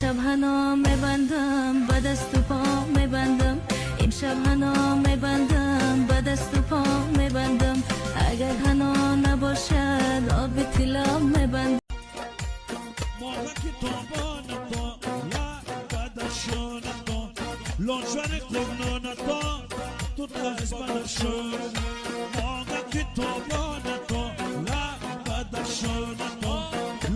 Имшаб ҳано мебандам, ба дасту по мебандам. Имшаб ҳано мебандам, ба дасту по мебандам. Агар ҳано набошад, оби тилло мебандам. Моҳаки тобоната, ла бадахшоната, лончари қурноната, тут аз Бадахшон. Моҳаки тобоната, ла бадахшоната,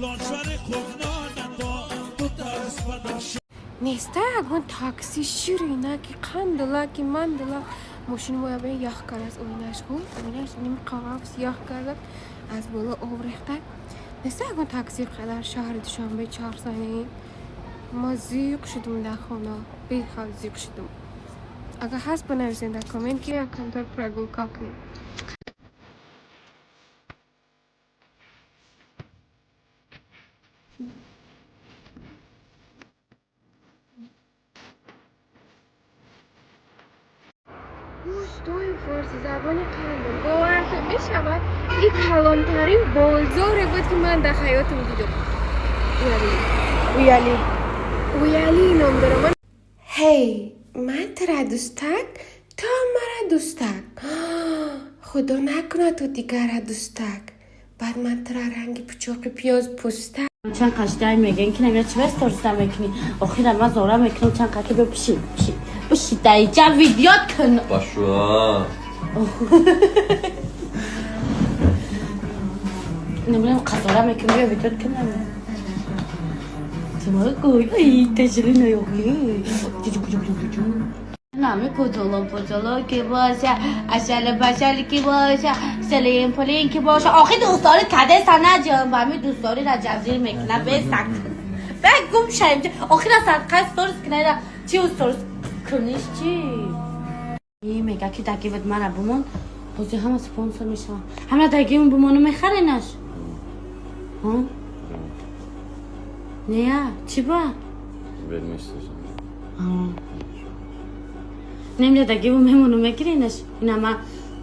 лончари қурноната, тут аз Бадахшон. Неста ягон такси ширинаки, қандалаки, мандала. Мошини мо ябе ях кард аз оинаш, хуб оинаш ними қағафс ях карда, аз боло об рехта. Неста ягон такси қадар шаҳри Душанбе чархзанӣ. Ма зиқ шудум, дар хона бехал зиқ шудум. Агар ҳаст, бинависед дар коммент, ки як камтар прогулка кунем. Дӯстои форсизабони қандам, бовартон мешавад, ин калонтарин бозоре буд, ки ман дар ҳаётам дидам. Уяли. Уяли ном дорам. Ман ҳей, ман тара дӯстак, то мара дӯстак, худо накунад ту дигара дӯстак, баъд ман тара ранги пучоқи пиёз пӯстак. Чанд қашдай мегӯен, ки намея чиба сториста мекунӣ? Охира ман зора мекунам, чанд қа ки бё, пиши, пиши, пиши, даиҷа видеот кун. Башуа. Намедонам, қазора мекунам, бё, видеот кун. Тумагой, ай, тажрина ёқи. Нами куҷоло пуҷоло ки боша, ашали пашали ки боша, селим пулин ки боша. Охи дӯстдорӣ каде санаҷон, ба ҳами дӯстдорӣ ра ҷазир мекуна, бесак. Бе гум шаем. Охира садқаи сторис кунайра чи сторис куниш чи? И мега ки дагиват мара бумон, бози ҳама спонсор мешавам. Ҳама дагивам бумону мехаренаш. Ҳа? Нея, чӣ ба? Vermiştir. Немля дагивам мемону мегиренаш. Инама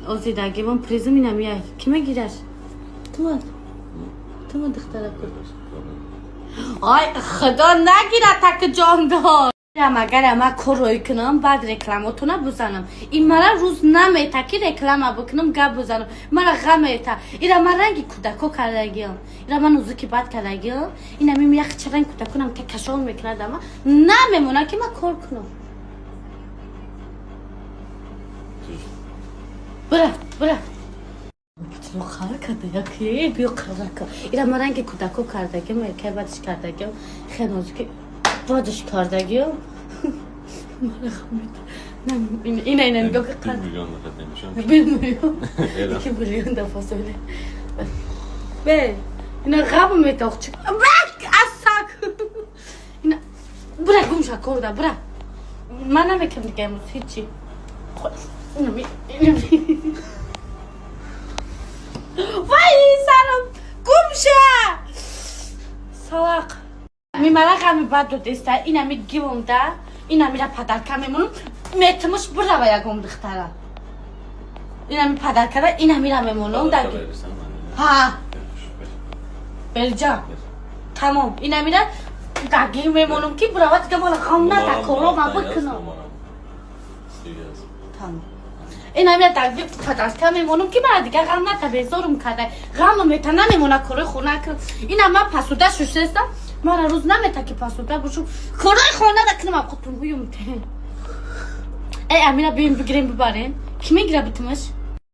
ози дагивам призм инам я. Ки мегираш? Тумад. Тумад, духтараку. Ай, худо нагирад, так ҷондор. Агар ама кор рӯй кунам, баъд рекламатона бузанам. Ин мара рӯз намета, ки реклама бикунам, гап бузанам. Мара ғам мета. Ира ман ранги кӯдако кардагиам. Ира ман нузуки бад кардагиам. Ина мим яхча ранги кӯдаконам та кашол мекунад, ама намемона, ки ман кор кунам. Бира, бира. Чиро қара карда, яке биё қара кар. Ира ман ранги кӯдако кардагиам, эркай бадиш кардагиам, хеле нозуки бадиш кардагиам. Мара ғам мета. Ина ина нигоҳ Bir кар. milyon defa demişim. 1 миллион. Эла. 2 миллион дафъа сөйле. Бе, ина ғам метоқ чи. Бак, асак. Ина бура, гум ша корда, бура. Ман намекунам дига имрӯз ҳичи. Ина ми, ина ми. Вай, сарам, гум ша. Салақ. Ми мара ғами бад додеста, ина ми гивом да, ина мира подарка мемонам, метимуш бурава ягон духтара. Ина ми подаркара, ина мира мемонам да. Sadaka verirsen ben de. Ҳа, Ver. белҷа. Ver. Тамом. Ина мира даги мемонам, ки бурава дига мала ғам нада, Numaram корома alttan yaz, бикунам. numaram. Sil yaz. Тамом. Ина мира даги подарка мемонам, ки мара дига ғам ната, безорум карда. Ғам мета, намемона корои хона кунам. Ина ман пасуда шушестам. Мара рӯз намета, ки пасуда бошум. Корои хона да кунам, қутум ҳуюм те. Эй, Амина, биём бигирем, бибарем. Ки мегира битимаш?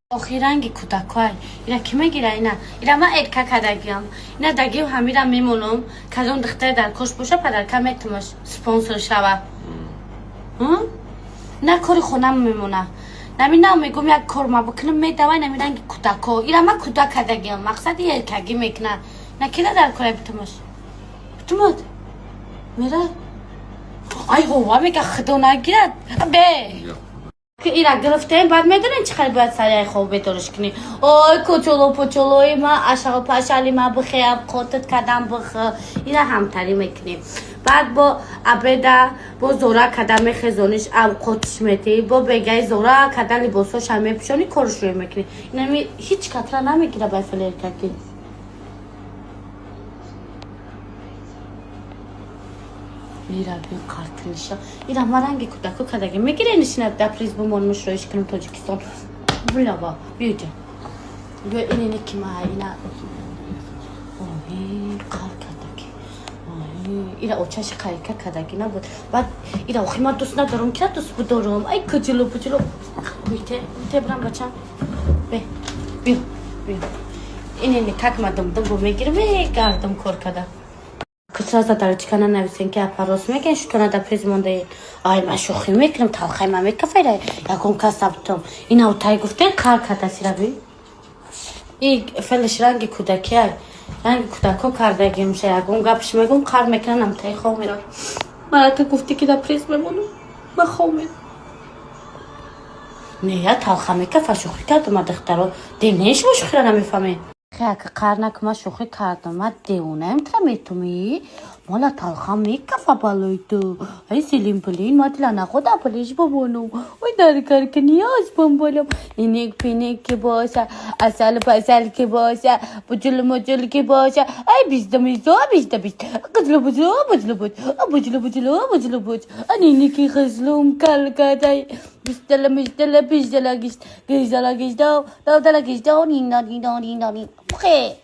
Охи ранги кӯдакҳой. Ина ки мегира ина? Ира ман эрка кардагиам. Ина дагиам ҳамира мемонам. Кадом духтаре дар кош боша, подарка метимаш. Спонсор шава. Ҳм? На кори хонам мемона. Нами на мегум, як кор ма бикунам, медавай нами ранги кӯдакҳо. Ира ман кӯдак кардагиам. Мақсади эркагӣ мекуна. На кира дар кора битимаш? Битимад. Мера? Ай, ҳова мега, худо нагирад. Бе. Yok. Ки ира гирифтем, баъд медонем чӣ хел бояд саряи хоб бедориш кунӣ. Ой, кучоло пучолои ма, ашағо пашали ма, бихеям, қотит кардам, бих. Ира ҳамтарӣ мекунем. Баъд бо абеда бо зора када мехезониш, авқотиш метӣ, бо бегаи зора када либосоша мепӯшонӣ, корш рӯй мекунӣ. Инами ҳеҷ катра намегира бай 稽 Ира бин қартиниша. Ира ма ранги кӯдако кадаги мегире, нишина да приз бумон, мушроиш кунем Тоҷикистон. Булава, биёҷа. Биё, инини ки ма ина. Оҳи, қар кадаги. Оҳи, ира очаши қайка кадаги набуд. Баъд ира охи ман дӯст надорам, кира дӯст будорам. Ай, куҷулу пуҷулу. Уйте, уйте брам, бачам. Бе, биё, биё. Инини как ма думдум бу мегирам, гардам кор када. Кусраза дарчика нанависен, ки апа, рост мегӯен, шутона да приз мондаед. Ай, ман шӯхӣ мекунам, талхай ман мекафайра, ягон кас набутам. Ина тай гуфтен, қар кадасираби. И фелиш ранги кӯдакия, ранги кӯдако кардагимша, ягон гапш мегум, қар мекунам, тай хов мерам. Мара ту гуфтӣ, ки да приз мемонам, ман хов мерам. Не, я талха мекафа, шӯхӣ кардам, ма духтаро. Дил шумо шӯхиро намефаҳмед. Хе, қар накума, шӯхӣ кардам, ма девонаем, тра метумӣ. Мола талха мекафа балои ту. Ай, селим пулин, ма дила находа пулиш бобонум. Ой, дар кар ки ниёз бомболам. Иник пиник ки боша, асал пасал ки боша, бучул мучул ки боша. Ай, бизда мизо, бизда биз. Қизлу бузлу, бузлу буз. Бузлу бузлу, бузлу буз. Аниники хизлум калкадай. Биздала миздала биздала гист. Гиздала гиздал, дал дала гиздал, нина нина нина нина. Хе.